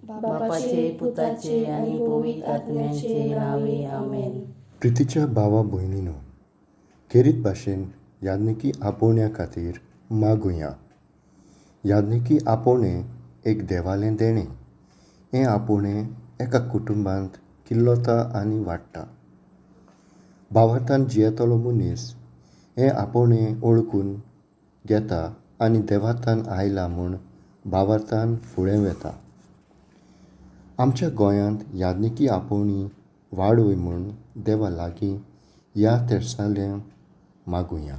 बापाचे पुताचे आनी पवित्र आत्म्याचे नांवे आमेन. प्रितीच्या भावा भयणीनो, खेरीत भाशेन याज्ञिकी आपोवण्या खातीर मागुया. याज्ञिकी आपोवणें एक देवालें देणें. हें आपोवणें एका कुटुंबांत किल्लता आनी वाडटा. भावार्थान जियेतलो मनीस हें आपोवणें वळखून घेता आनी देवार्थान आयला म्हूण भावार्थान फुडें वता. आमच्या गोंयांत याज्ञिकी आपोवणी वाडय म्हूण देवा लागीं ह्या तेरसालें मागुया.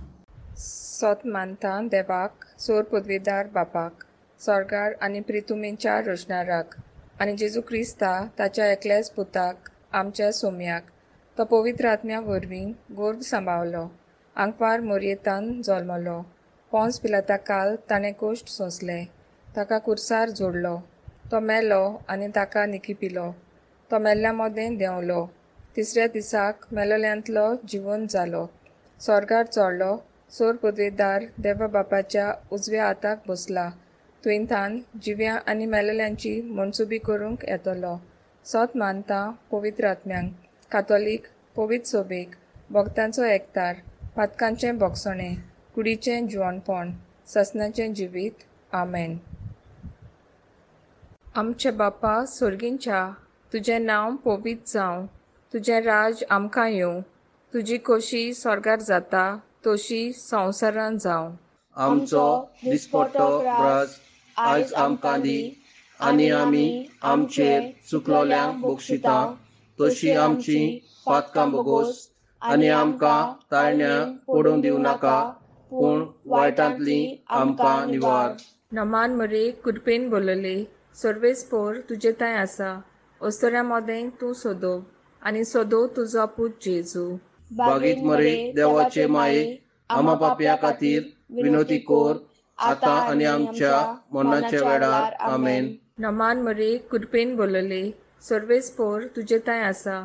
सोत मानता देवाक, सोर पदवेदार बापाक, सोर्गार आनी प्रितुमेच्या रचणाराक, आनी जेजू क्रिस्ता ताच्या एकल्याच पुताक, आमच्या सोम्याक, तो पवित्र आत्म्या वरवीं गोर्भ सांबावलो, आंकवार मोरयेतान जल्मलो, पोंस पिलाता काल ताणें कोश्ट सोंसले, ताका कुर्सार जोडलो, तो मेलो आनी ताका निकिपिलो, तो मेल्ल्या मदें देंवलो, तिसऱ्या दिसाक मेलोल्यांतलो जिवन जालो, सोर्गार चोडलो, सोर पदवेदार देवा बापाच्या उजव्या हाताक बसला, तुयंथान जिव्या आनी मेलेल्यांची मनसुबी करूंक येतलो. सोत मानता पवित्र आत्म्यांक, कातोलीक पवित्र सोबेक, भक्तांचो एकतार, पातकांचें भोगसणें, कुडीचें जिवणपण, ससनाचें जिवीत. आमेन. आमचे बापा सोर्गींच्या, तुजें नांव पवित्र जावं, तुजें राज आमकां येवं, तुजी खोशी स्वर्गार जाता तशी संवसारान जावं. आमचो दिसपट्टो ग्रास आयज आमकां दी, आनी आमी आमचेर चुकलोल्यांक बक्षिता तशी आमची पातकां बोगोस, आनी आमकां ताळण्या पडूंक दिवं नाका, पूण वायटांतली आमकां निवार. नमान मरे कृपेन बोलले, सर्वेस्पोर तुजे थंय आसा, अस्तुऱ्यां मदें तूं सोदो आनी सोदो तुजो पूत जेजू. बागीत मरे देवाचे माये, आमा पापया खातीर विनोती कोर, आतां आनी आमच्या मरणाच्या वेळार. आमेन. नमान मरे कृपेन बोलले, सर्वेस्पोर तुजे थंय आसा,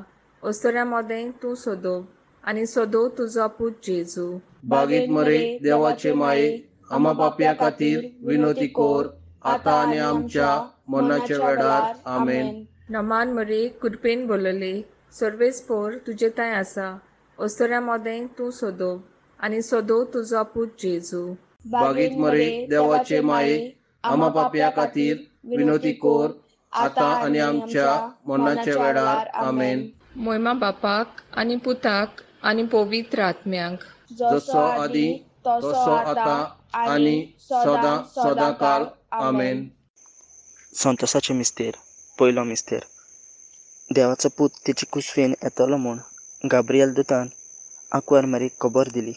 अस्तुऱ्यां मदें तूं सोदो आनी सोदो तुजो पूत जेजू. बागीत मरे देवाचे माये, आमा पापया खातीर विनोती कोर, आतां आनी आमच्या मरणाच्या वेळार. आमेन. नमान मरे कृपेन बोलले, सर्वेस्पोर तुजे थंय आसा, अस्तुऱ्यां मदें तूं सोदो आनी सोदो तुजो पूत जेजू. बागीत मरे देवाचे माये, आमा पापया खातीर विनोती कोर, आतां आनी आमच्या मरणाच्या वेळार. आमेन. मोयमा बापाक आनी पुताक आनी पवित्र आत्म्यांक, जसो आदी तसो आतां आनी सदां सदां काल. आमेन. संतोसाचे मिस्तेर, पयलो मिस्तेर. देवाचो पूत तेची कुसवेन येतलो म्हूण गाब्रिएल दुतान आंकवार मरीक खबर दिली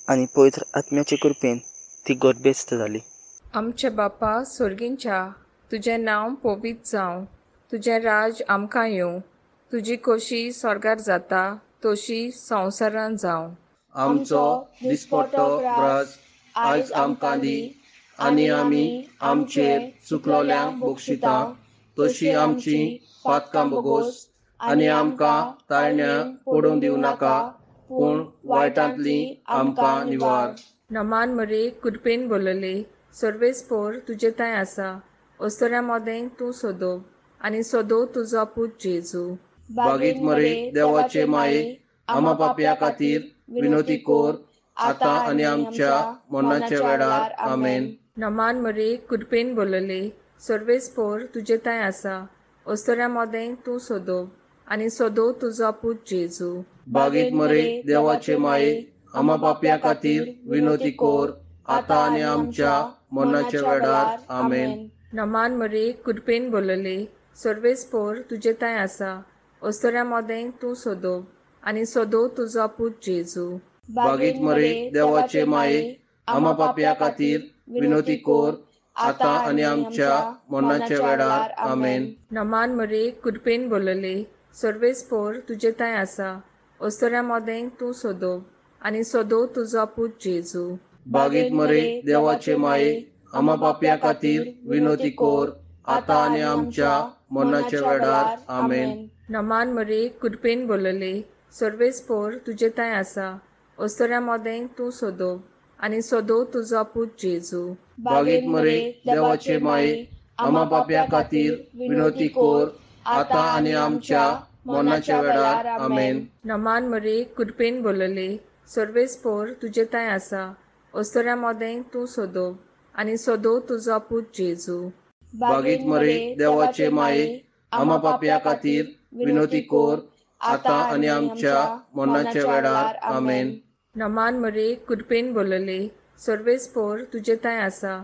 आनी पवित्र आत्म्याचे कृपेन ती गर्भेस्त जाली. आमचे बापा सोर्गींच्या, तुजें नांव पवित्र जावं, तुजें राज आमकां येवं, तुजी खोशी स्वर्गार जाता तशी संवसारान जावं. आमचो दिसपट्टो ग्रास आयज आमकां दी, आनी आमी आमचेर चुकलोल्यांक बक्षिता तशी आमची पातकां बोगोस, आनी आमकां ताळण्या पडूंक दिवं नाका, पूण वायटांतली आमकां निवार. नमान मरे कृपेन बोलले, सर्वेस्पोर तुजे थंय आसा, अस्तुऱ्यां मदें तूं सोदो आनी सोदो तुजो पूत जेजू. बागीत मरे देवाचे माये, आमा पापया खातीर विनोती कोर, आतां आनी आमच्या मरणाच्या वेळार. आमेन. नमान मरे कृपेन बोलले, सर्वेस्पोर तुजे थंय आसा, अस्तुऱ्यां मदें तूं सोदो आनी सोदो तुजो पूत जेजू. बागीत मरे देवाचे माये, आमा पापया खातीर विनोती कोर, आतां आनी आमच्या मरणाच्या वेळार. आमेन. नमान मरे कृपेन बोलले, सर्वेस्पोर तुजे थंय आसा, अस्तुऱ्यां मदें तूं सोदो आनी सोदो तुजो पूत जेजू. बागीत मरे देवाचे माये, आमा पापया खातीर विनोती कोर, आतां आनी आमच्या मरणाच्या वेळार. आमेन. नमान मरे कृपेन बोलले, सर्वेस्पोर तुजे थंय आसा, अस्तुऱ्यां मदें तूं सोदो आनी सोदो तुजो पूत जेजू. बागीत मरे देवाचे माये, आमा पापया खातीर विनोती कोर, आतां आनी आमच्या मरणाच्या वेळार. आमेन. नमान मरे कृपेन बोलले, सर्वेस्पोर तुजे थंय आसा, अस्तुऱ्यां मदें तूं सोदो आनी सोदो तुजो पूत जेजू. बागीत मरे देवाचे माये, आमा पापया खातीर विनोती कोर, आतां आनी आमच्या मरणाच्या वेळार. आमेन. नमान मरे, कृपेन बोलले, सर्वेस्पोर तुजे तांय आसा, ओस्तोऱ्या मोदें तूं सोदो आनी सोदो तुजो पूत जेजू. बागीत मरे, देवाचे माये, आमा पापया खातीर विनोती कोर, आतां आनी आमच्या मरणाच्या वेळार. आमेन. नमान मरे, कृपेन बोलले, सर्वेस्पोर तुजे तांय आसा,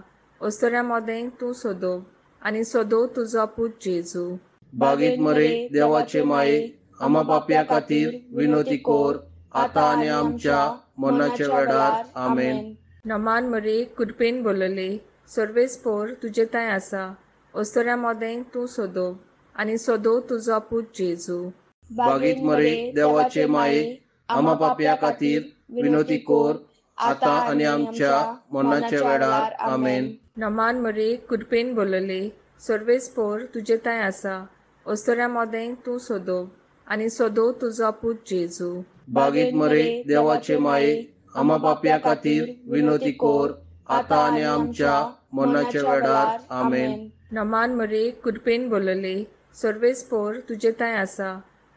ओस्तोऱ्या मोदें तूं सोदो आनी सोदो तुजो पूत जेजू. बागीत मरे, देवाचे माये, आमा पापया खातीर विनोती कोर, आतां आनी आमच्या मरणाच्या वेळार. आमेन. नमान मरे, कृपेन बोलले, सर्वेस्पोर तुजे तांय आसा, ओस्तोऱ्या मोदें तूं सोदो आनी सोदो तुजो पूत जेजू. बागीत मरे, देवाचे माये, आमा पापया खातीर विनोती कोर, आतां आनी आमच्या मरणाच्या वेळार. आमेन. नमान मरे, कृपेन बोलले, सर्वेस्पोर तुजे तांय आसा, ओस्तोऱ्या मोदें तूं सोदो आनी सोदो तुजो पूत जेजू. बागीत मरे, देवाचे माये, आमा पापया खातीर विनोती कोर, आतां आनी आमच्या मरणाच्या वेळार. आमेन. नमान मरे, कृपेन बोलले, सर्वेस्पोर तुजे तांय आसा,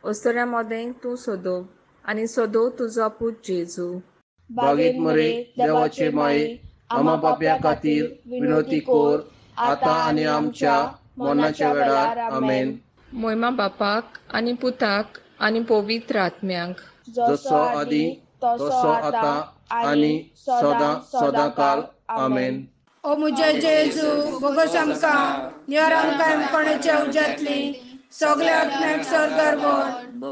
ओस्तोऱ्या मोदें तूं सोदो आनी सोदो तुजो पूत जेजू. बागीत मरे, देवाचे माये, आमा पापया खातीर विनोती कोर, आतां आनी आमच्या मरणाच्या वेळार. आमेन. मोयमा बापाक आनी पुताक आनी पवित्र आत्म्याक, जसो आदी तसो आतां आनी सदां सदां काल. आमेन. ओ मुझे जेजू, बोगस आमकां, निवार आमकां कोणाच्या उज्यांतली, सगल्या आत्म्याक स्वर्गार व्हर,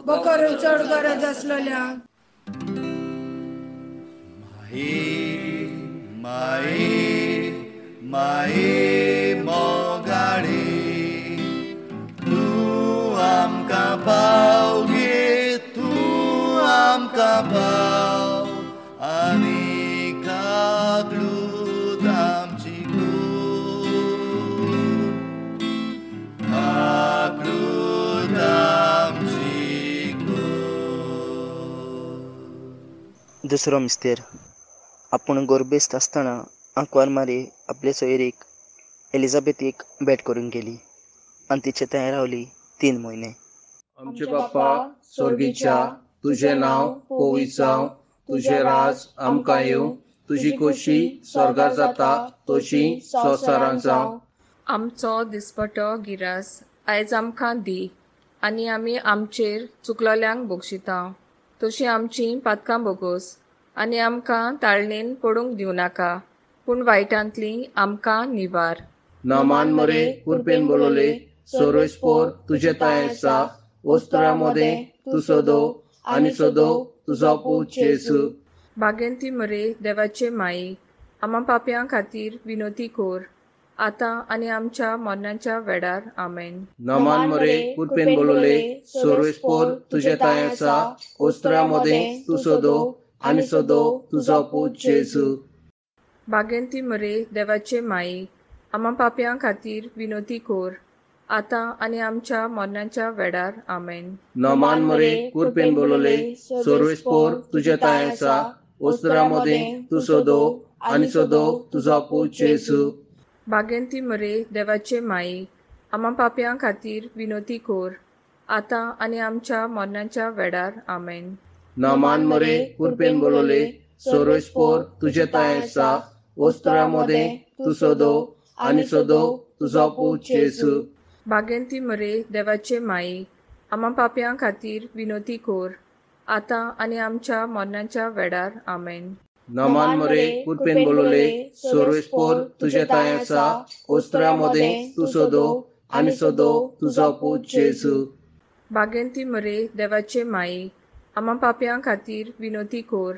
बोकरून चड गरज आसलेल्या. माई माई माई मोगाळी, तूं आमकां पाव गे, तूं आमकां पाव, आनी काकलूत आमची कूड, काकलूत आमची कूड. दुसरो मिस्तेर. आपूण गोरबेस्त आसतना आंकवार मारी आपले सोयरीक एलिझाबेथीक भेट करूंक गेली आनी तिचे थंय रावली 3 म्हयने. आमचे बाप्पा स्वर्गीच्या, तुजें नांव पवित्र जावं, तुजें राज आमकां येवं, तुजी खोशी स्वर्गार जाता तशी संवसारांत जावं. आमचो दिसपटो गिरास आयज आमकां दी, आनी आमी आमचेर चुकलोल्यांक बक्षिता तशी आमची पातकां बोगोस, आनी आमकां ताळणेन पडूंक दिवं नाका, पूण वायटांतली आमकां निवार. नमान मरे, कृपेन बोलले, सर्वेस्पोर तुजे तांय आसा, ओस्तोऱ्या मोदें तूं सोदो आनी सोदो तुजो पूत जेजू. बागेंती मरे, देवाचे माई, आमा पापयां खातीर विनोती कोर, आतां आनी आमच्या मरणाच्या वेळार. आमेन. नमान मरे, कृपेन बोलले, सर्वेस्पोर तुजे तांय आसा, ओस्तोऱ्या मोदें तूं सोदो आनी सोदो तुजो पूत जेजू. बागेंती मरे, देवाचे माई, आमा पापयां खातीर विनोती कोर, आतां आनी आमच्या मरणाच्या वेळार. आमेन. नमान मरे, कृपेन बोलले, सर्वेस्पोर तुजे तांय आसा, ओस्तोऱ्या मोदें तूं सोदो आनी सोदो तुजो पूत जेजू. बागेंती मरे, देवाचे माई, आमा पापयां खातीर विनोती कोर, आतां आनी आमच्या मरणाच्या वेळार. आमेन. नमान मरे, कृपेन बोलले, सर्वेस्पोर तुजे तांय आसा, ओस्तोऱ्या मोदें तूं सोदो आनी सोदो तुजो पूत जेजू. बागेंती मरे, देवाचे माई, आमा पापयां खातीर विनोती कोर, आतां आनी आमच्या मरणाच्या वेळार. आमेन. नमान मरे, कृपेन बोलले, सर्वेस्पोर तुजे तांय आसा, ओस्तोऱ्या मोदें तूं सोदो आनी सोदो तुजो पूत जेजू. बागेंती मरे, देवाचे माई, आमा पापयां खातीर विनोती कोर,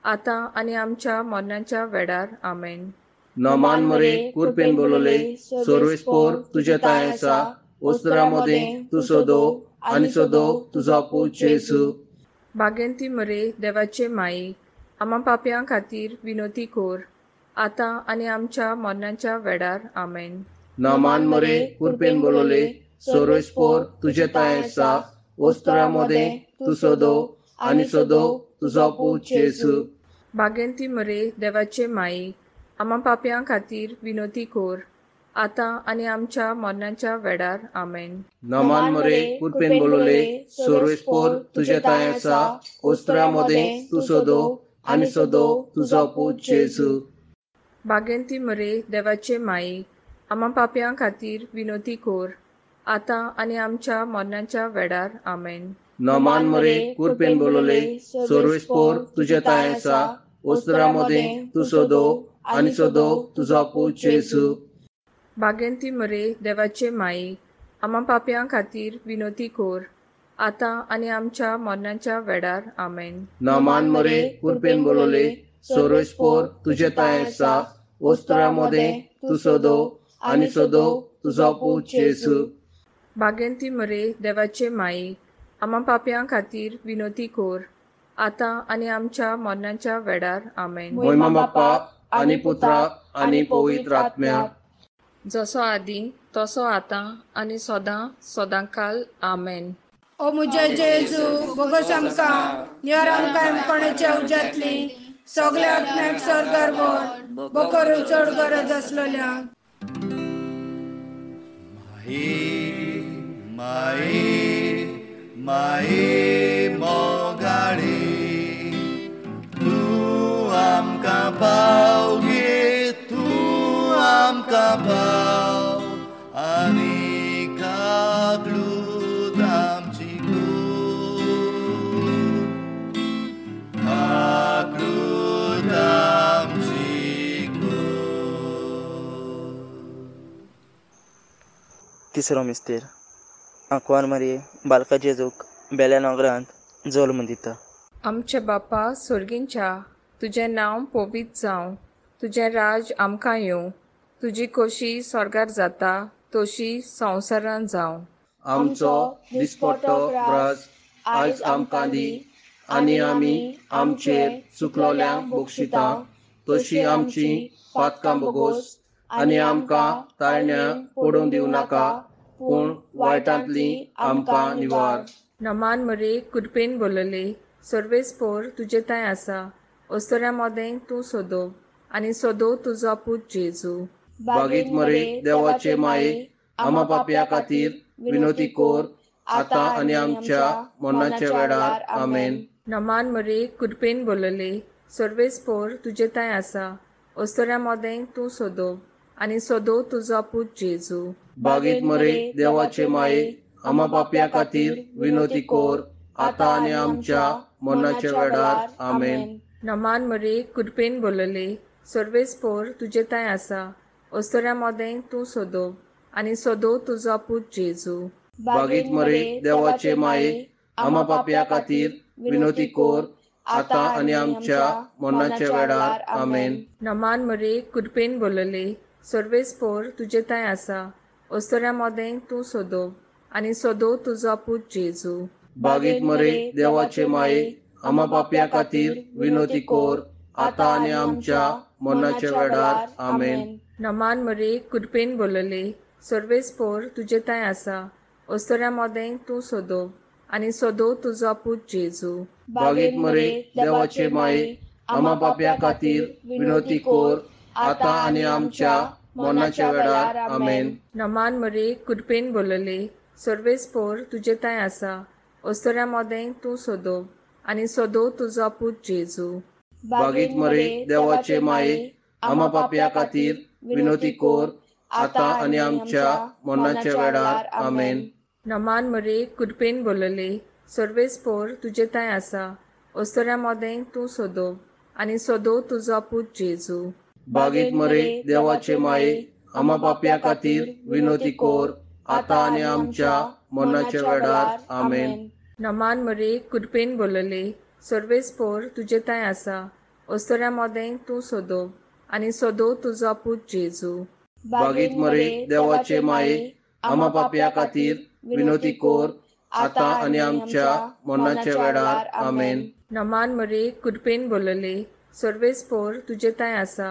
आतां आनी आमच्या मरणाच्या वेळार. आमेन. नमान मरे, कृपेन बोलले, सर्वेस्पोर तुजे तांय आसा, ओस्तोऱ्या मोदें तूं सोदो आनी सोदो तुजो पूत जेजू. बागेंती मरे, देवाचे माई, आमा पापयां खातीर विनोती कोर, आतां आनी आमच्या मरणाच्या वेळार. आमेन. नमान मरे, कृपेन बोलले, सर्वेस्पोर तुजे तांय आसा, ओस्तोऱ्या मोदें तूं सोदो आनी सोदो तुजो पूत जेजू. बागेंती मरे, देवाचे माई, आमा पापयां खातीर विनोती कोर, आतां आनी आमच्या मरणाच्या वेळार. आमेन. नमान मरे कृपेन बोलले, सर्वेस्पोर तुजे तांय आसा, ओस्त्रा मदें तूं सदो आनी सदो तुजो पूत जेजू. बागेंती मरे देवाचे माई, आमा पापयां खातीर विनोती कोर, आतां आनी आमच्या मरणाच्या वेळार. आमेन. नमान मरे कृपेन बोलले, सर्वेस्पोर तुजे तांय आसा, ओस्त्रा मदें तूं सदो आनी सदो तुजो पूत जेजू. बागेंती मरे देवाचे माई, आमा पापयां खातीर विनोती कोर, आतां आनी आमच्या मरणाच्या वेळार. आमेन. नमान मरे कृपेन बोलले, सर्वेस्पोर तुजे तांय आसा, ओस्त्रा मदें तूं सदो आनी सदो तुजो पूत जेजू. बागेंती मरे देवाचे माई, आमा पापयां खातीर विनोती कोर, आतां आनी आमच्या मरणाच्या वेळार. आमेन. मोहिमा बाप्पा आनी पुत्रा आनी पवित्र आत्म्या, जसो आदी तसो आतां आनी सदां सदांकाल. आमेन. ओ मुझे जेजू, बोगस आमकां, निवार आमकां कोणाच्या उज्यांतली, सगल्या आत्म्याक स्वर्गार व्हर, बोकरू चड गरज आसलेल्या. माई माई माई मोगाळी, तूं आमकां पाव गे, तूं आमकां पाव, आनी काकलूत आमची कूर, काकलूत आमची कूर. तिसरो मिस्तेर. आंकवार मारये बालका जेजूक बेल्या नगरांत जल्म दिता. आमचे बापा सोर्गींच्या, तुजें नांव पवित्र जावं, तुजें राज आमकां येवं, तुजी खोशी स्वर्गार जाता तशी संवसारान जावं. आमचो दिसपट्टो ग्रास आयज आमकां दी, आनी आमी आमचेर चुकलोल्यांक बक्षिता तशी आमची पातकां बोगोस, आनी आमकां ताळण्या पडून दिवं नाका, पूण वायटांतली आमकां निवार. नमान मरे कृपेन बोलले, सर्वेस्पोर तुजे तांय आसा, ओस्तोऱ्या मदें तूं सोदो आनी सोदो तुजो पूत जेजू. बागीत मरे देवाचे माये, आमा पापया खातीर विनोती कोर, आतां आनी आमच्या मरणाच्या वेळार. आमेन. नमान मरे कृपेन बोलले, सर्वेस्पोर तुजे तांय आसा, ओस्तोऱ्या मदें तूं सोदो आनी सोदो तुजो पूत जेजू. बागीत मरे देवाचे माये, आमा पापया खातीर विनोती कोर, आतां आनी आमच्या मरणाच्या वेळार. आमेन. नमान मरे कृपेन बोलले, सर्वेस्पोर तुजे तांय आसा, ओस्तोऱ्या मदें तूं सोदो आनी सोदो तुजो पूत जेजू. बागीत मरे देवाचे माये, आमा पापया खातीर विनोती कोर, आतां आनी आमच्या मरणाच्या वेळार. आमेन. नमान मरे कृपेन बोलले, सर्वेस्पोर तुजे तांय आसा, ओस्तोऱ्या मदें तूं सोदो आनी सोदो तुजो पूत जेजू. बागीत मरे देवाचे माये, आमा पापया खातीर विनोती कोर, आतां आनी आमच्या मरणाच्या वेळार. आमेन. नमान मरे कृपेन बोलले, सर्वेस्पोर तुजे तांय आसा, ओस्तोऱ्या मदें तूं सोदो आनी सोदो तुजो पूत जेजू. बागीत मरे देवाचे माये, आमा पापया खातीर विनोती कोर, आतां आनी आमच्या मरणाच्या वेळार. आमेन. नमान मरे कृपेन बोलले, सर्वेस्पोर तुजे तांय आसा, ओस्तोऱ्या मदें तूं सोदो आनी सोदो तुजो पूत जेजू. बागीत मरे देवाचे माये, आमा पापया खातीर विनोती कोर, आतां आनी आमच्या मरणाच्या वेळार. आमेन. नमान मरे कृपेन बोलले, सर्वेस्पोर तुजे तांय आसा, ओस्तोऱ्या मदें तूं सोदो आनी सोदो तुजो पूत जेजू. बागीत मरे देवाचे माये, आमा पापया खातीर विनोती कोर, आतां आनी आमच्या मरणाच्या वेळार. आमेन. नमान मरे कृपेन बोलले, सर्वेस्पोर तुजे तांय आसा, ओस्तोऱ्या मदें तूं सोदो आनी सोदो तुजो पूत जेजू. बागीत मरे देवाचे माये, आमा पापया खातीर विनोती कोर, आतां आनी आमच्या मरणाच्या वेळार. आमेन. नमान मरे कृपेन बोलले, सर्वेस्पोर तुजे तांय आसा,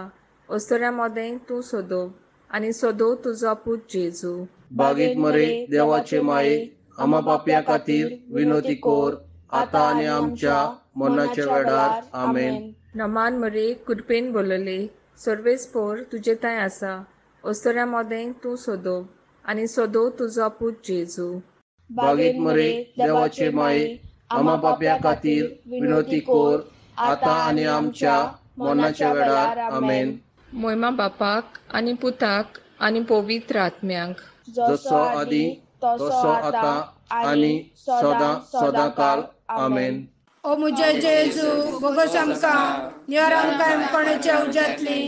ओस्तोऱ्या मदें तूं सोदो आनी सोदो तुजो पूत जेजू. बागीत मरे देवाचे माये, आमा पापया खातीर विनोती कोर, आतां आनी आमच्या मरणाच्या वेळार. आमेन. नमान मरे कृपेन बोलले, सर्वेस्पोर तुजे तांय आसा, ओस्तोऱ्या मोदें तूं सोदो आनी सोदो तुजो पूत जेजू. बागेत मरे देवाचे माये, आमा पापया खातीर विनोती कोर, आतां आनी आमच्या मरणाच्या वेळार. आमेन. मोयमा बापाक आनी पुताक आनी पवित्र आत्म्यांक, जसो आदी तसो आतां आनी सदां सदां काल. आमेन. ओ मुझे जेजू, बोगस आमकां, निवार आमकां कोणाच्या उज्यांतली,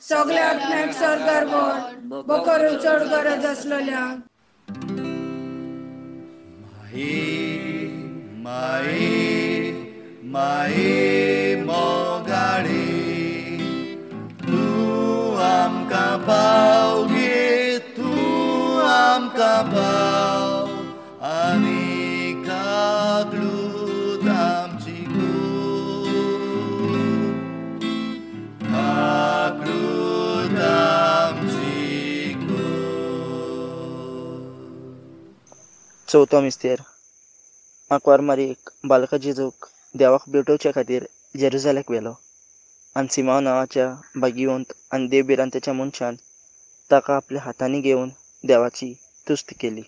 सगल्या आत्म्याक स्वर्गार व्हर, बोकर चड गरज आसलेल्या. माये माये माये मोगाळे, तूं आमकां पाव गे, तूं आमकां पाव आनी काकलूत आमची कोर, काकलूत आमची कोर. चवथो मिस्तेर. आंकवार मारीक बालका जेजूक देवाक भेटोवच्या खातीर जेरुजाल्याक व्हेलो आनी सिमांव नांवाच्या भाग्यवंत आनी देव भिरांतेच्या मनशान ताका आपल्या हातांनी घेवन देवाची तुस्त केली.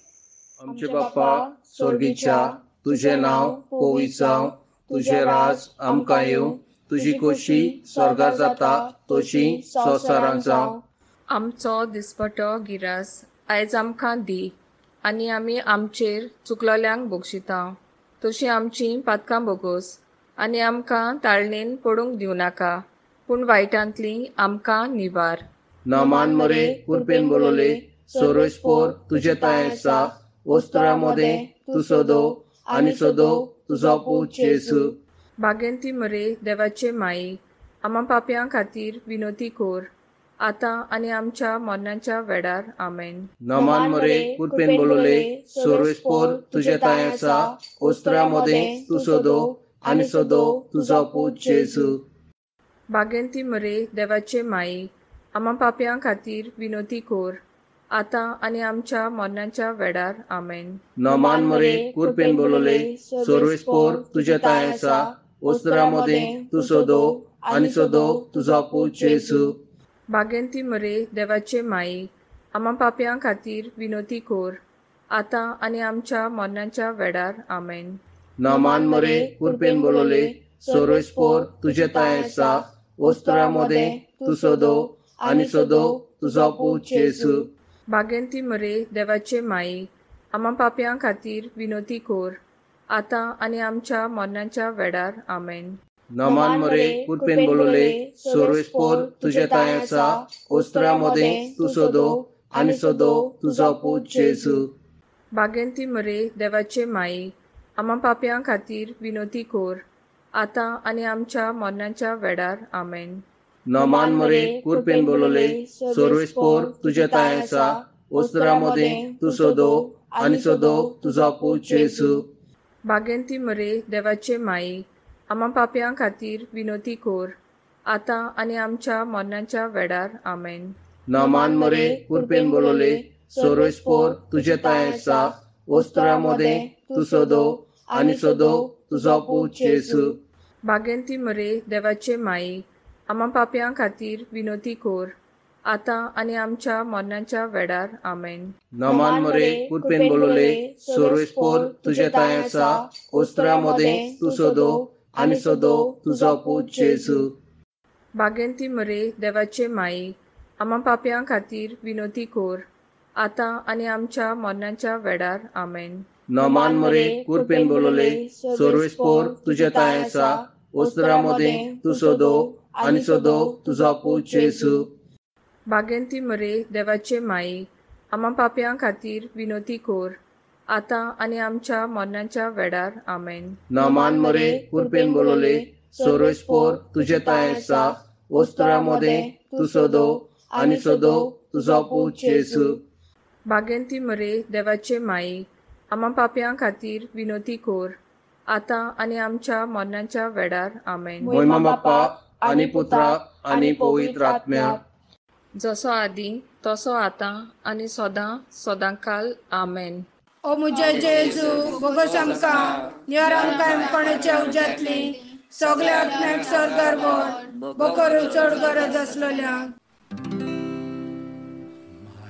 आमचे बापा स्वर्गीच्या, तुजें नांव पवित्र जावं, तुजें राज आमकां येवं, तुजी खोशी स्वर्गार जाता तशी संवसारांत जावं. आमचो दिसपटो गिरास आयज आमकां दी आनी आमी आमचेर चुकलोल्यांक बक्षिता तशी आमची पातकां बोगोस आनी आमकां ताळणेन पडूंक दिवं नाका, पूण वायटांतली आमकां निवार. नामान मरे कुरपेन बोलवले, सोरोस्पोर तुजे ताय आसा, वस्त्रा मदें तूं सोदो आनी सोदो तुजो पूत जेजू. बागेंती मरे देवाचे माई, आमा पापयां खातीर विनोती कोर, आतां आनी आमच्या मरणाच्या वेळार. आमेन. नामान मरे कुरपेन बोलवले, सोरोस्पोर तुजे ताय आसा, वस्त्रा मदें तूं सोदो आनी सोदो तुजो पूत जेजू. बागेंती मरे देवाचे माई, आमा पापयां खातीर विनोती कोर, आतां आनी आमच्या मरणाच्या वेळार. आमेन. नामान मरे कुरपेन बोलवले, सोरोस्पोर तुजे ताय आसा, वस्त्रा मदें तूं सोदो आनी सोदो तुजो पूत जेजू. बागेंती मरे देवाचे माई, आमा पापयां खातीर विनोती कोर, आतां आनी आमच्या मरणाच्या वेळार. आमेन. नामान मरे कुरपेन बोलवले, सोरोस्पोर तुजे ताय आसा, वस्त्रा मदें तूं सोदो आनी सोदो तुजो पूत जेजू. बागेंती मरे देवाचे माई, आमा पापयां खातीर विनोती कोर, आतां आनी आमच्या मरणाच्या वेळार. आमेन. नामान मरे कुरपेन बोलवले, सोरोस्पोर तुजे ताय आसा, वस्त्रा मदें तूं सोदो आनी सोदो तुजो पूत जेजू. बागेंती मरे देवाचे माई, आमा पापयां खातीर विनोती कोर, आतां आनी आमच्या मरणाच्या वेळार. आमेन. नामान मरे कुरपेन बोलवले, सोरोस्पोर तुजे ताय आसा, वस्त्रा मदें तूं सोदो आनी सोदो तुजो पूत जेजू. बागेंती मरे देवाचे माई, आमा पापयां खातीर विनोती कोर, आतां आनी आमच्या मरणाच्या वेळार. आमेन. नामान मरे कुरपेन बोलवले, सोरोस्पोर तुजे ताय आसा, वस्त्रा मदें तूं सोदो आनी सोदो तुजो पूत जेजू. बागेंती मरे देवाचे माई, आमा पापयां खातीर विनोती कोर, आतां आनी आमच्या मरणाच्या वेळार. आमेन. नामान मरे कुरपेन बोलवले, सोरोस्पोर तुजे ताय आसा, वस्त्रा मदें तूं सोदो आनी सोदो तुजो पूत जेजू. बागेंती मरे देवाचे माई, आमा पापयां खातीर विनोती कोर, आतां आनी आमच्या मरणाच्या वेळार. आमेन. नामान मरे कुरपेन बोलवले, सोरोस्पोर तुजे ताय आसा, वस्त्रा मदें तूं सोदो आनी सोदो तुजो पूत जेजू. बागेंती मरे देवाचे माई, आमा पापयां खातीर विनोती कोर, आतां आनी आमच्या मरणाच्या वेळार. आमेन. नामान मरे कुरपेन बोलवले, सोरोस्पोर तुजे ताय आसा, वस्त्रा मदें तूं सोदो आनी सोदो तुजो पूत जेजू. बागेंती मरे देवाचे माई, आमा पापयां खातीर विनोती कोर, आतां आनी आमच्या मरणाच्या वेळार. आमेन. मोयमा बापा आनी पुत्रा आनी पवित्र आत्म्या, जसो आदी तसो आतां आनी सदां सदांकाल. आमेन. ओ मुझे जेजू, बोगस आमकां, निवार आमकां कोणाच्या उज्यांतली, सगल्या आत्म्याक स्वर्गार व्हर, बोकर चड गरज आसलेल्या.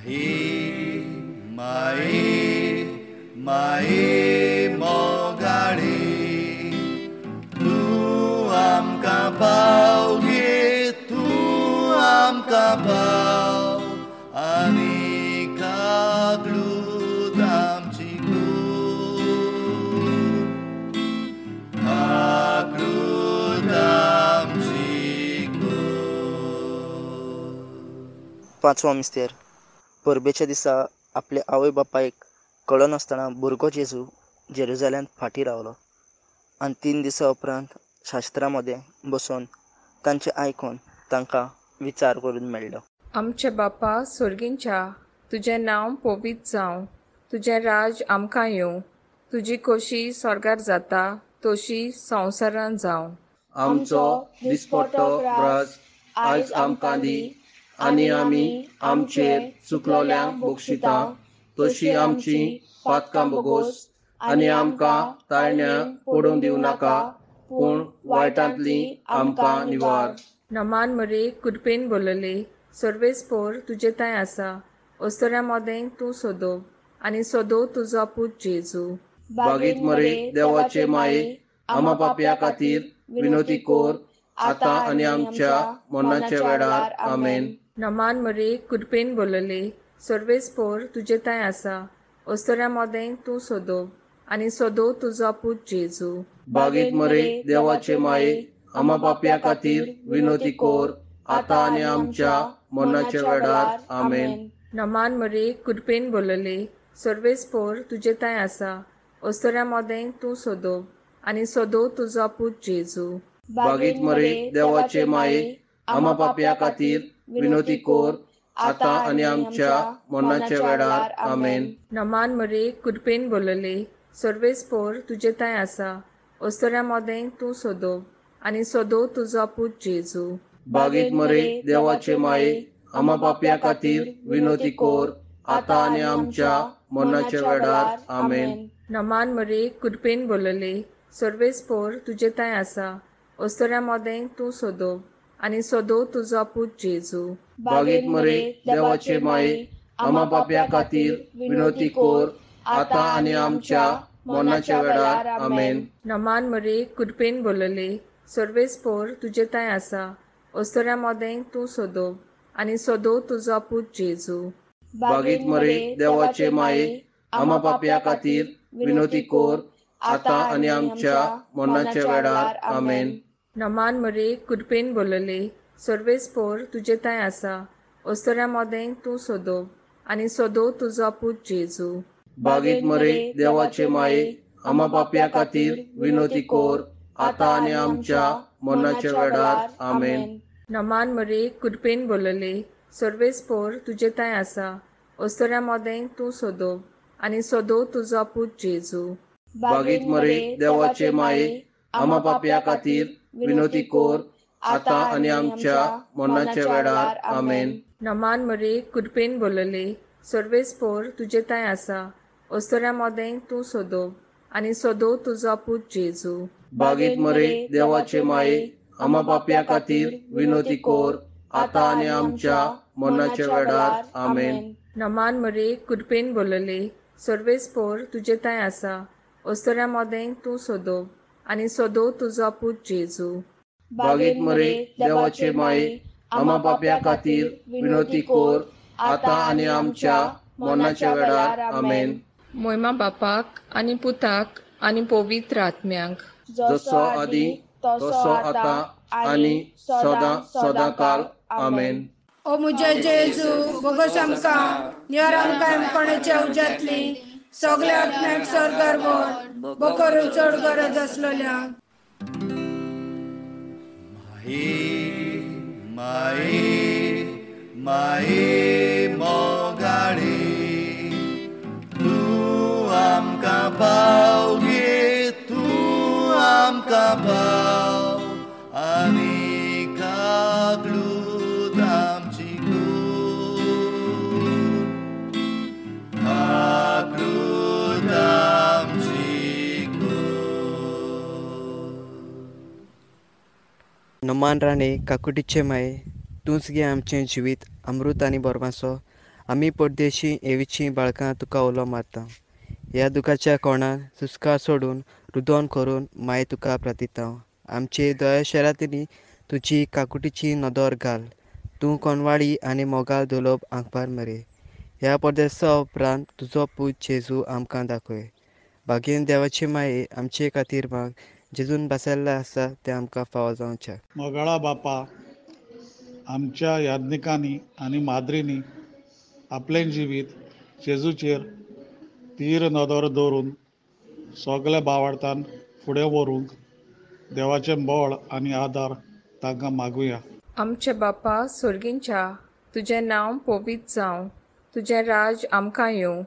माई माई माई मोगाळी तूं आमकां पाव गे, तूं आमकां पाव आनी काकळूत आमची कूर, काकळूत आमची कूर. पांचवो मिस्तेर. परबेच्या दिसा आपल्या आवय बापायक कळनासतना भुरगो जेजू जेरुजाल्यांत फाटीं रावलो आनी 3 दिसां उपरांत शास्त्रा मदें बसून तांचें आयकून तांकां विचार करून मेळ्ळो. आमचे बापा सोर्गींच्या, तुजें नांव पवित्र जावं, तुजें राज आमकां येवं, तुजी खोशी स्वर्गार जाता तशी संवसारान जावं. आमचो दिसपट्टो ग्रास आयज आमकां दी आनी आमी आमचेर चुकलोल्यांक बक्षिता तशी आमची पातकां बोगोस आनी आमकां ताळण्या पडूंक दिवं नाका, पूण वायटांतली आमकां निवार. नमान मरे कृपेन बोलले, सर्वेस्पोर तुजे थंय आसा, अस्तुऱ्यां मदें तूं सोदो आनी सोदो तुजो पूत जेजू. बागीत मरे देवाचे माये, आमा पापया खातीर विनोती कोर आतां आनी आमच्या मरणाच्या वेळार. आमेन. नमान मरे कृपेन बोलले, सर्वेस्पोर तुजे थंय आसा, अस्तुऱ्यां मदें तूं सोदो आनी सोदो तुजो पूत जेजू. बागीत मरे देवाचे माये, आमा पापया खातीर विनोती कोर आतां आनी आमच्या मरणाच्या वेळार. आमेन. नमान मरे कृपेन बोलले, सर्वेस्पोर तुजे थंय आसा, अस्तुऱ्यां मदें तूं सोदो आनी सोदो तुजो पूत जेजू. बागीत मरे देवाचे माये, आमा पापया खातीर विनोती कोर आतां आनी आमच्या मरणाच्या वेळार. आमेन. नमान मरे कृपेन बोलले, सर्वेस्पोर तुजे थंय आसा, अस्तुऱ्यां मदें तूं सोदो आनी सोदो तुजो पूत जेजू. बागीत मरे देवाचे माये, आमा पापया खातीर विनोती कोर आतां आनी आमच्या मरणाच्या वेळार. आमेन. नमान मरे कृपेन बोलले, सर्वेस्पोर तुजे थंय आसा, अस्तुऱ्यां मदें तूं सोदो आनी सोदो तुजो पूत जेजू. बागीत मरे देवाचे माये, आमा पापया खातीर विनोती कोर आतां आनी आमच्या मरणाच्या वेळार. आमेन. नमान मरे कृपेन बोलले, सर्वेस्पोर तुजे थंय आसा, अस्तुऱ्यां मदें तूं सोदो आनी सोदो तुजो पूत जेजू. बागीत मरे देवाचे माये, आमा पापया खातीर विनोती कोर आतां आनी आमच्या मरणाच्या वेळार. आमेन. नमान मरे कृपेन बोलले, सर्वेस्पोर तुजे थंय आसा, अस्तुऱ्यां मदें तूं सोदो आनी सोदो तुजो पूत जेजू. बागीत मरे देवाचे माये, आमा पापया खातीर विनोती कोर आतां आनी आमच्या मरणाच्या वेळार. आमेन. नमान मरे कृपेन बोलले, सर्वेस्पोर तुजे थंय आसा, अस्तुऱ्यां मदें तूं सोदो आनी सोदो तुजो पूत जेजू. बागीत मरे देवाचे माये, आमा पापया खातीर विनोती कोर आतां आनी आमच्या मरणाच्या वेळार. आमेन. नमान मरे कृपेन बोलले, सर्वेस्पोर तुजे थंय आसा, अस्तुऱ्यां मदें तूं सोदो आनी सोदो तुजो पूत जेजू. बागीत मरे देवाचे माये, आमा पापया खातीर विनोती कोर आतां आनी आमच्या मरणाच्या वेळार. आमेन. नमान मरे कृपेन बोलले, सर्वेस्पोर तुजे थंय आसा, अस्तुऱ्यां मदें तूं सोदो आनी सोदो तुजो पूत जेजू. बागीत मरे देवाचे माये, आमा पापया खातीर विनोती कोर आतां आनी आमच्या मरणाच्या वेळार. आमेन. मोयमा बापाक आनी पुताक आनी पवित्र आत्म्याक, जसो आदी तसो आतां आनी सदां सदां काल. आमेन. ओ मुझे जेजू, बोगोस आमकां निवार आमकां कोणाच्या उज्यांतली सगल्या आत्म्याक स्वर्गार व्हर, बोकरू चड गरज आसलेल्या. माई माई माई मोगाळी तूं आमकां पाव गे, तूं आमकां पाव आनी काकळूत आमची कूर, काकळूत आमची कूर. नमान राणे काकुटीचे माये, तूंच गे आमचें जिवीत अमृत आनी बोरमासो, आमी परदेशी एवीची बाळकां तुका उलो मारता. ह्या दुखाच्या कोणान सुस्कार सोडून रुदोन करून माय तुका प्रार्थिता. आमचे दया शरातींनी तुजी काकुटीची नदर घाल. तूं कोनवाडी आनी मोगाल दुलोब आंकपार मरे. ह्या परदेसा उपरांत तुजो पूत जेजू आमकां दाखय. भागेन देवाची माये आमचे खातीर माग. जेजून बसयल्लें आसा तें आमकां फावो जावचें. मोगाळा बापा, आमच्या याज्ञिकांनी आनी माद्रींनी आपलें जिवीत जेजूचेर तीर नदर दवरून सगल्या बावडतान फुडें व्हरूंक देवाचें बळ आनी आदार तांकां मागुया. आमचे बापा सोर्गींच्या, तुजें नांव पवित्र जावं, तुजें राज आमकां येवं,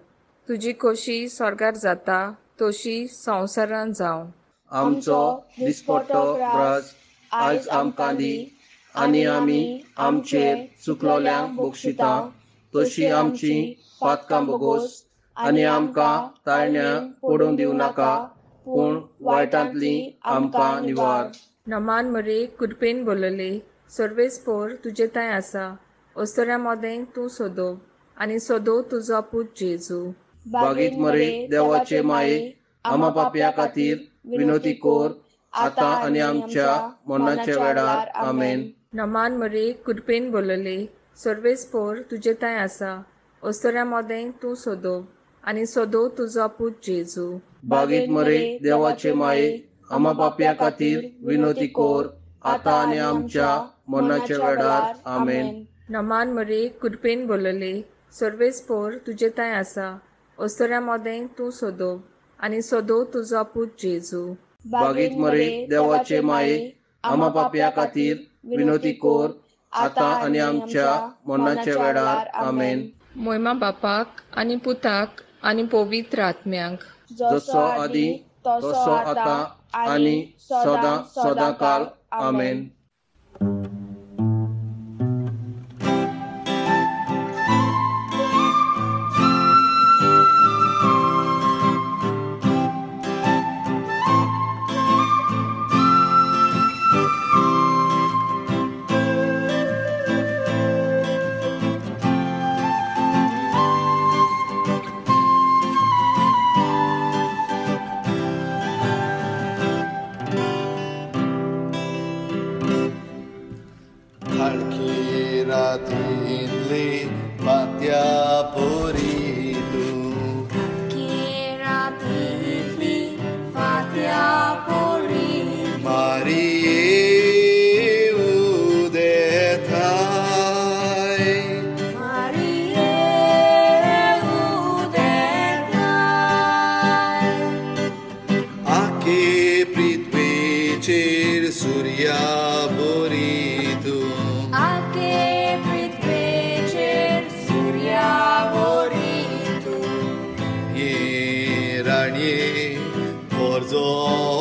तुजी खोशी स्वर्गार जाता तशी संवसारान जावं. आमचो दिसपट्टो ग्रास आयज आमकां दी आनी आमी आमचेर चुकलोल्यांक बक्षिता तशी आमची पातकां बोगोस आनी आमकां ताळण्या पडून दिवं नाका पूण वायटांतली आमकां निवार. नमान मरे कृपेन बोलले, सर्वेस्पोर तुजे थंय आसा, अस्तुऱ्यां मदें तूं सोदो आनी सोदो तुजो पूत जेजू. बागीत मरे देवाचे माये, आमा पापया खातीर विनोती कोर आतां आनी आमच्या मरणाच्या वेळार. आमेन. नमान मरे कृपेन बोलले, सर्वेस्पोर तुजे थंय आसा, अस्तुऱ्यां मदें तूं सोदो आनी सोदो तुजो पूत जेजू. बागीत मरे देवाचे माये, आमा पापया खातीर विनोती कोर आतां आनी आमच्या मरणाच्या वेळार. आमेन. नमान मरे कृपेन बोलले, सर्वेस्पोर तुजे थंय आसा, अस्तुऱ्यां मदें तूं सोदो आनी सोदो तुजो पूत जेजू. बागीत मरे देवाचे माये, आमा पापया खातीर विनोती कोर आतां आनी आमच्या मरणाच्या वेळार. आमेन. मोयमा बापाक आनी पुताक आनी पवित्र आत्म्याक, जसो आदी तसो आतां आनी सदां सदां काल. आमेन. Orzo.